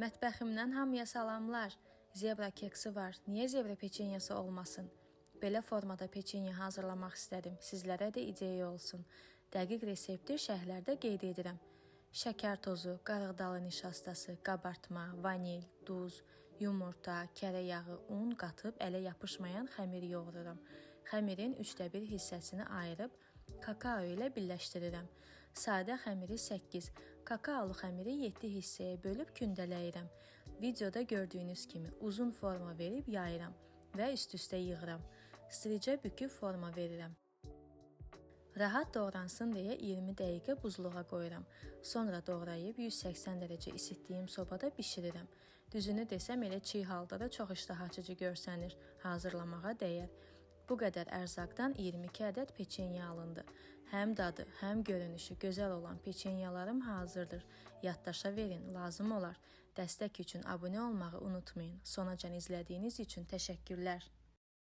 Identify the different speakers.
Speaker 1: Mətbəximdən hamıya salamlar. Zebra keksi var. Niyə zebra peçenyası olmasın? Belə formada peçenya hazırlamaq istədim. Sizlərə də ideya olsun. Dəqiq resepti şərhlərdə qeyd edirəm. Şəkər tozu, qarğıdalı nişastası, qabartma, vanil, duz, yumurta, kərə yağı, un qatıb ələ yapışmayan xəmir yoğururam. Xəmirin 1/3 hissəsini ayırıb kakao ilə birləşdirirəm. Sadə xəmiri 8, kakaolu xəmiri 7 hissəyə bölüb kündələyirəm. Videoda gördüyünüz kimi uzun forma verib yayıram və üst-üstə yığıram. Stricə büküb forma verirəm. Rahat doğransın deyə 20 dəqiqə buzluğa qoyuram. Sonra doğrayıb 180 dərəcə isitdiyim sobada bişirirəm. Düzünü desəm elə çiğ halda da çox iştahaçıcı görsənir. Hazırlamağa dəyər. Bu qədər ərzaqdan 22 ədəd peçenya alındı. Həm dadı, həm görünüşü gözəl olan peçenyalarım hazırdır. Yaddaşa verin, lazım olar. Dəstək üçün abunə olmağı unutmayın. Sonacan izlədiyiniz üçün təşəkkürlər.